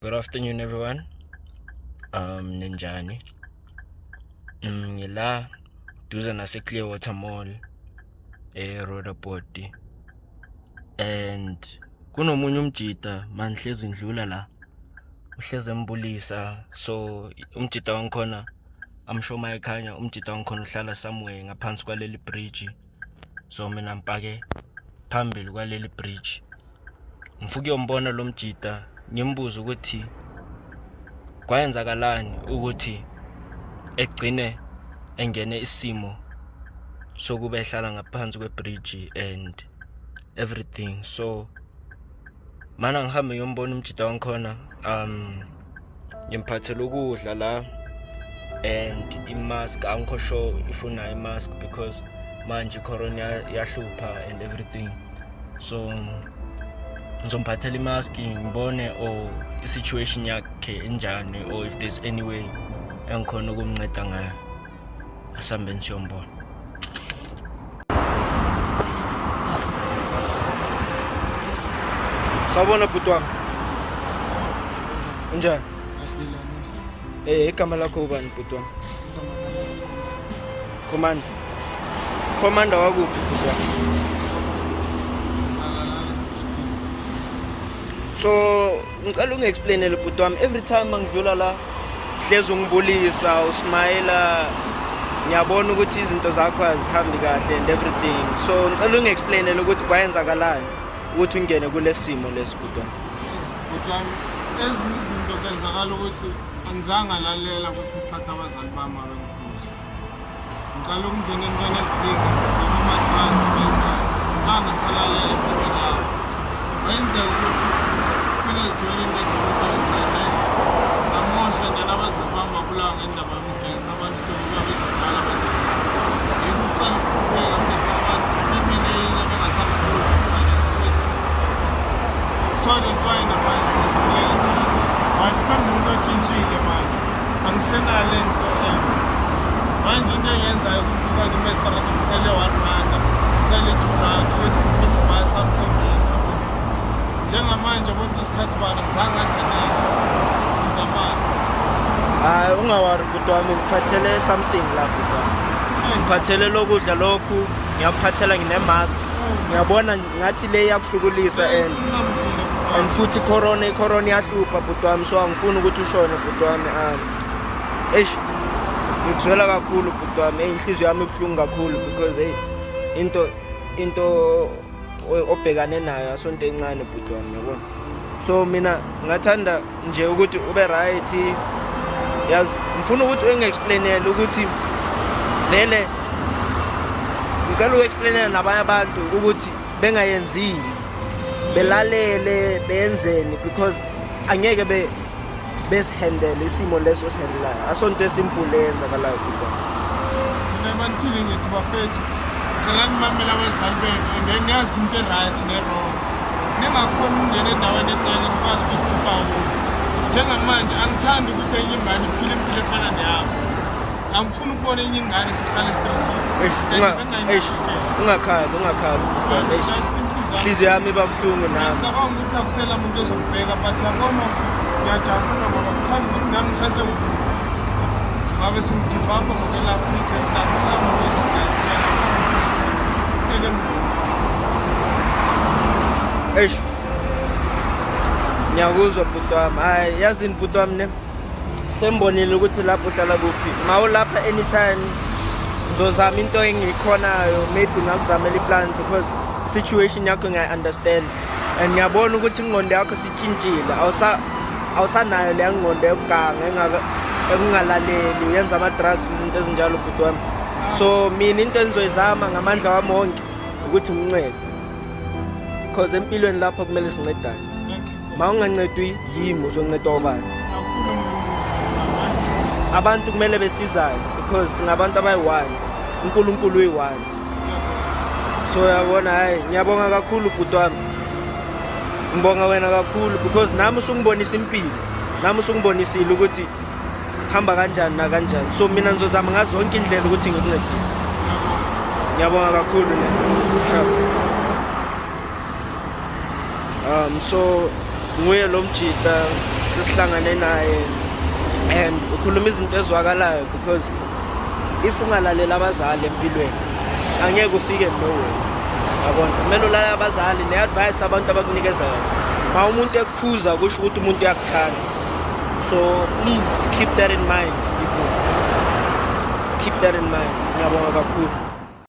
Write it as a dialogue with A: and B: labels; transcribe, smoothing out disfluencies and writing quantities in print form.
A: Good afternoon everyone. Ninjani? Ngila duze nase Clearwater Mall eRoodeport. And kunomunye umjita manhlezi ndlula la. Uhleze embulisa. So umjita wangikhona I'm sure mayekhanya umjita wangikhona uhlala somewhere ngaphansi kwaleli bridge. So mina ngipake phambili kwaleli bridge. Ngifuna ukuyombona lo mjita ngimbuze ukuthi kwayenzakalani ukuthi egcine engene isimo sokuba ehlala ngaphansi kwebridge and everything. So mana ngihambe ngiyombona umjita wangikhona, ngimphathele ukudla la and i-mask. Angikho sure if unayo i-mask because manje i-corona iyahlupha and everything, so ngizomphathela i-mask ngibone or i-situation yakhe injani or if there's any way engikhona ukumnceda ngayo. Asambeni siyombona. Sawubona bhuti wami. Unjani? Igama lakho ubani bhuti wami? Commander. Commander wakuphi bhuti wami? So ngicela ungi-explainele bhuti wami, every time mangidlula la hlezi ungibulisa, usmayela, ngiyabona ukuthi izinto zakho azihambi kahle and everything, so ngicela ungi-explainele ukuthi kwayenzakalani ukuthi ungene kule simo lesi bhuti wami.
B: Bhuti wami, ezinye izinto kwenzakala ukuthi angizange ngalalela kwesinye isikhathi abazali bami abengikhuza. Ngicala ukungena entweni eziningi, ama-drugs benza, ngizange ngasalalela efemini yami. Kwenzeka ukuthi sigcine sijoyine into ezokuthi ngamosha nje abazali bami babulawa ngendaba yomgesi, abantu sebebuya bezodlala bezodlala. Yikho ucala ukuhlupheka mfethu, abantu ifemini eyinye bengasakufuni. So that's why namanje ngisibulele isithandwa, but sengumuntu otshintshile manje, angisenayo le nto embi manje. Into engiyenzayo ukuvuka ngime esitaradini ngicele R1, ngicele R2 ukuthi ngiphinde ngibuy something yabo. Njengamanje yabo ukuthi isikhathi bani ngizange ngadla niks, phuza amanzi.
A: Hayi, ungawari bhuti wami, ngiphathele something la bhuti wami. Ngiphathele lokudla lokhu, ngiyakuphathela ngine-mask. Ngiyabona ngathi le iyakuhlukulisa and futhi corona, i-corona iyahlupha bhuti wami, so angifuni ukuthi ushone bhuti wami. Eish, ngikuzwela kakhulu bhuti wami. Hey, inhliziyo yami ibuhlungu kakhulu because hey, into obhekane nayo asonto encane bhuti wami, yabona. So mina ngathanda nje ukuthi ube right, yazi. Ngifuna ukuthi ungi-explainele ukuthi vele, ngicela uku-explainela nabanye abantu ukuthi bengayenzini, belalele beyenzeni, because angeke be besihandle isimo leso osihandlayo, asonto esimple eyenzakalayo bhuti wami.
B: Mina ebantwini ngithi, bafethu, ngicela nimamele abazali benu and then niyazi into e-right ne-wrong. Ningakhona ukungena endaweni eningeke nikwazi ukuzikhipha kuyo. Njengamanje angithandi ukuthi enye ingane iphile impilo efana neyami. Angifuni ukubona enye ingane sihlala esitradini.
A: Eish, eish, ungakhali, ungakhali bhuti wami. Eish, inhliziyo yami iba buhlungu nami.
B: Ngicabanga ukuthi akusela muntu ozongibheka, but yabona, ngiyajabula ngoba kuchaza ukuthi nami ngisase ngabe sengigive up ngokwelapha ngeke.
A: Eish, ngiyakuzwa bhuti wami. Hayi, yazini bhuti wami ne, sembonile ukuthi lapho uhlala kuphi, mawulapha anytime ngizozama into engiyikhonayo, maybe ngakuzamela iplan because situation yakho ngiyayi-understand and ngiyabona ukuthi ingqondo yakho sitshintshile, awusanayo leya ngqondo yokuganga ekungalaleli, uyenza ama-drugs, izinto ezinjalo bhuti wami. So mina into engizoyizama ngamandla wami wonke ukuthi ngincede, because empilweni lapho kumele sincedane. Ma ungancedwi yimi, uzoncedwa ubani? Abantu kumele besizane because singabantu abayi-one, uNkulunkulu uyi-one. So yabona, hayi, ngiyabonga kakhulu bhuti wami, ngibonga wena kakhulu because nami usungibonisa impilo, nami usungibonisile ukuthi hamba kanjani nakanjani. So mina ngizozama ngazo zonke indlela ukuthi ngikuncedise. Ngiyabonga kakhulu ne. Sharp. So nguye lo mjita. Sesihlangane naye and ukhuluma izinto ezwakalayo, because if ungalalela abazali empilweni, angeke ufike nowhere, yabona. Kumele ulalele abazali ne-advice abantu abakunikeza yona. Ma umuntu ekukhuza, kusho ukuthi umuntu uyakuthanda. So please keep that in mind, people, keep that in mind. Ngiyabonga kakhulu.